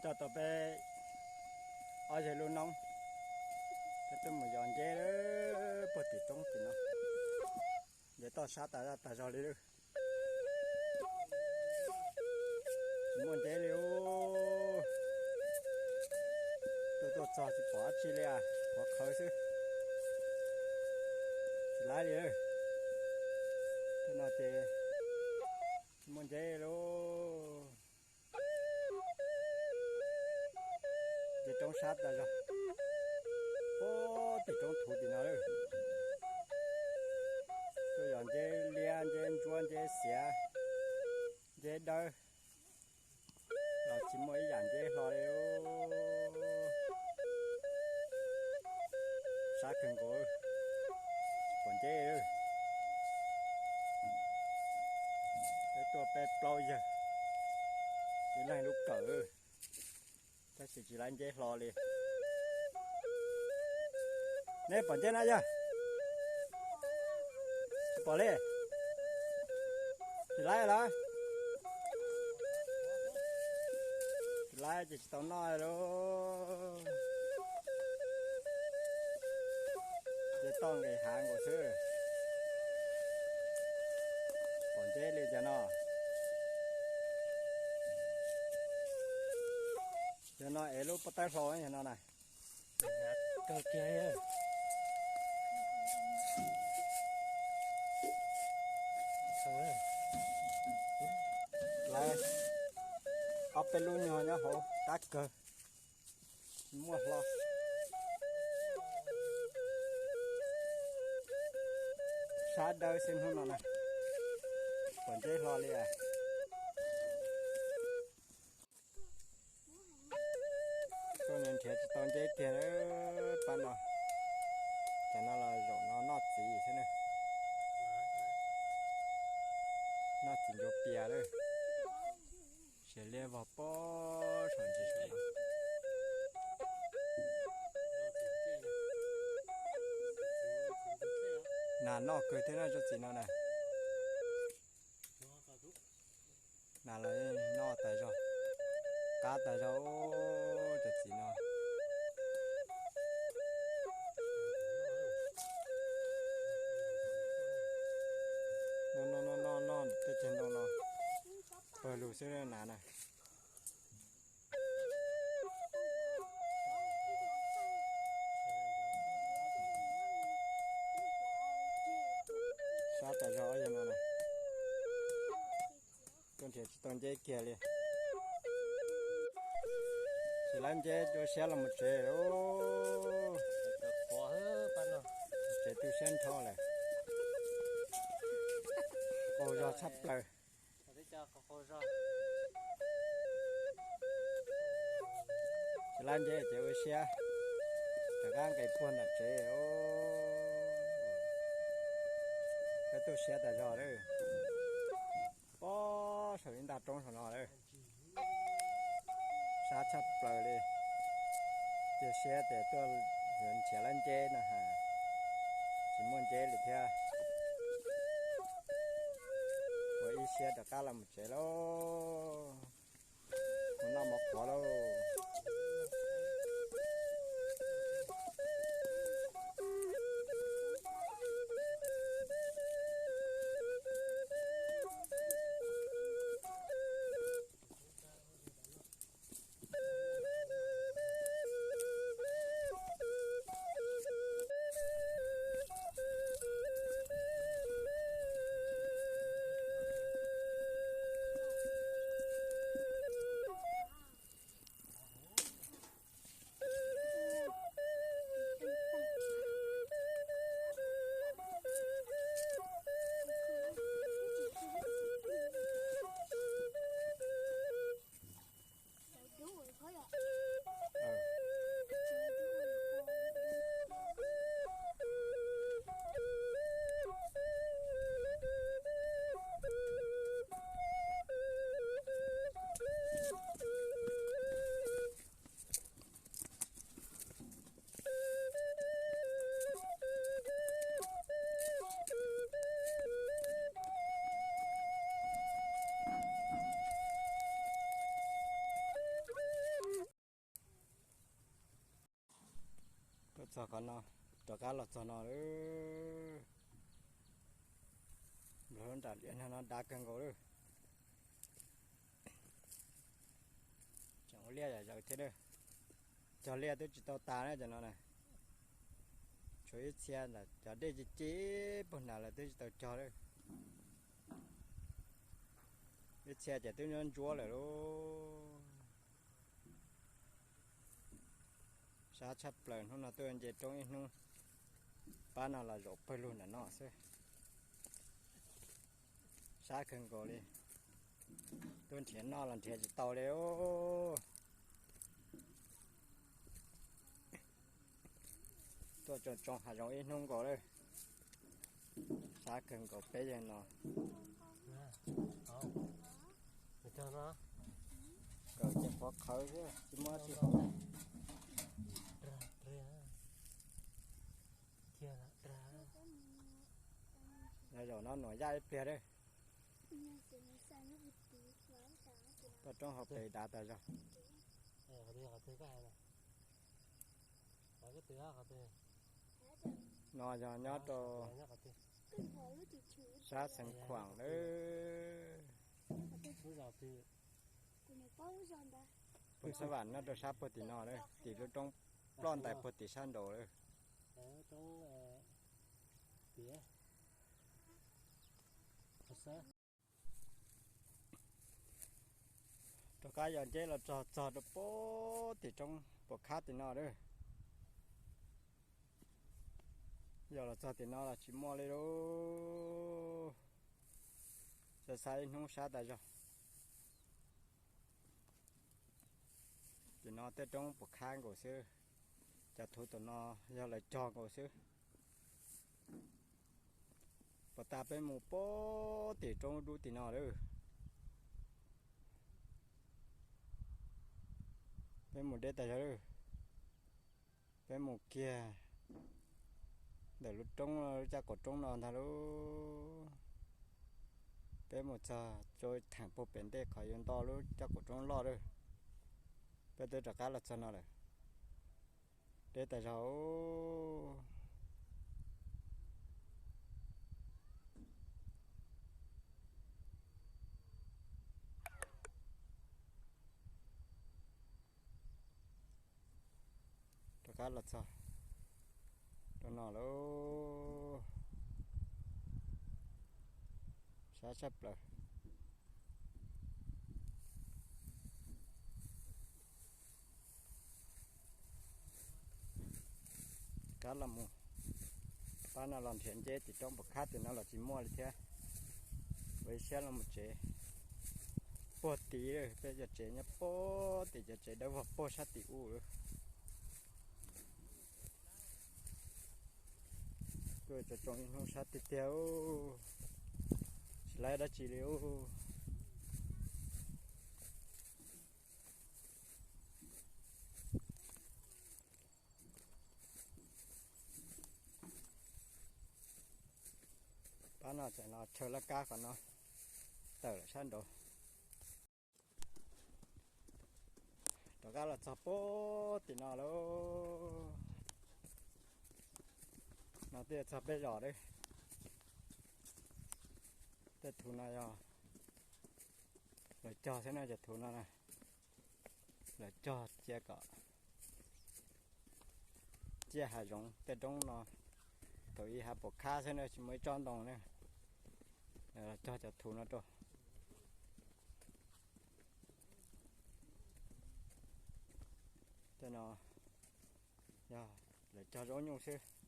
Coj tau peb ob yawg lub noob, peb twb mus yos nceb puag tim roob tim no, nceb toj sab tas zog tas zog li lawm. Tsis muaj nceb li. Tuaj tuaj txog tsis pom dab tsi li, qhuav qhawv xwb, tsis laib li. Tej no ces tsis muaj nceb li. Nceb roob sab tas zog, puag tim roob thuv tim no lawm. Tuaj yos nceb liab, nceb ntsuab, nceb xiav, nceb dawb, los tsis muaj ib yam nceb hlo li. Sab kawg nkaus, tsis pom nceb. Peb tuaj peb plaub yawg, ib leeg lub kawm, tab sis tsis laib nceb hlo li. Nej pom nceb na yawg? Tsis pom li. Tsis laib lawm. Tsis laib ces tsis tau noj lauj. Nceb toj nqis hav nkaus xwb. Pom nceb li cas no? Yog no es lub pob tawb hlau yog no na. Kawg kiag. Lawv ob peb lub nyuag nyob hauv qab kawg, tsis muaj hlo. Sab dawb xwb hnub no na, pom nceb hlo li. Tuaj nrhiav tsis tau nceb kiag pab no. Cov no los zaum no noj txiv xwb na. Noj txiv ntsuav pias lawm. Siav liab vog pob saum ntsis saum no. Nas noj kawg thiab na tsob txiv no na. Nas los noj tas zog, qab tas zog cov txiv no. Noj noj noj noj tej teg ntoo no pawg lug xwb nas na. Sab tas zog yog no na. Tuaj nrhiav tsis tau nceb kiag li. Tsis laib nceb, rau siab los mus tsev. Tsev tu siab nrho lawm. Qaug zog tshaj plaws. Tsis laib nceb ces ua siab rov qab nqis puag nram tsev. Peb tu siab tas zog lawm. Pob saum ib nta roob saum no lawm. Sab tshaj plaws li. Cia siab tias tuaj yuav nrhiav lawv nceb no ha, tsis muaj nceb li thiab. Ua ib siab rov qab los mus tsev lauj. Mus noj mov qhuav lauj. Txog qhov no, rov qab los txog no lawm. Nplog lub nram liaj no dav kawg nkaus lawm. Tseem ua liaj yam zaws thiab lawm. Cog liaj twb tsis tau tas na cov no na. Tshuav ib txhia ntawm cov dej ci ci puag nram lawm twb tsis tau cog lawm. Ib txhia ces twb ntsuab ntsuab lawm lauj. Sab tshaj plaws, hnub no tuaj nce roob ib hnub, pab no los zaum pawg lug nram no xwb. Sab kawg nkaus li. Tuaj nrhiav noj los nrhiav tsis tau li. Tuaj tsoo tsoo hav zoov ib hnub nkaus lawm. Sab kawg nkaus peb yawg no. Kawm ces qhuav qhawv xwb tsis muaj tsi. Zaum no nuam yaj ib pliag lawm. Toj roob hauv pes dav tas zog. No yog nyob rau sab Xeev Khuam lawm. Pem xab vam nyob rau sab puag tim no lawm, tim lub roob ploj ntais puag tim sab nraud lawm. Rov qab yog nceb los txog txog rau puag tim roob puas khab tim no lawm. Yog los txog tim no los tsis muaj li lauj. Xav xav ib hnub sab tas zog. Tim no tej roob puas khab nkaus xwb. Cov thuv tom no yog lawv cog nkaus xwb. Puas tas peb mus puag tim roob dub tim no lawm. Peb mus deb tas zog lawm. Peb mus kiag ntawm lub roob, lub caj qaum roob no ntag lauj. Peb mus txog rau theem puag pem ntej qhov yuav nto lub caj qaum roob loj lawm. Peb twb rov qab los txog no lawm. Deb tas zog. Rov qab los txog rau no lauj. Sab tshaj plaws. Rov qab los mus, pab no los nrhiav nceb tim roob puas khab tim no los tsis muaj li thiab. Ua ib siab los mus tsev puag tim, peb cov tsev nyob puag tim, cov tsev dawb vog puag sab tim ub lawm. Tuaj tsoo tsoo ib hnub sab tiag tiag, tsis laib dab tsi li. Pab no tseem los chaw laj kab qhov no, tawm lawm sab nraud. Rov qab los txog puag tim no lauj. No twb txog peb zos lawm. Tej thuv no yog lawv cog xwb na, cov thuv no na. Lawv cog cia kom ciaj hav zoov tej roob no. Thaum ub hav puas khab xwb na, tsis muaj ib tsob ntoo na. Lawv cog cov thuv no rau. Tej no yog lawv cog zaub nyuj xwb.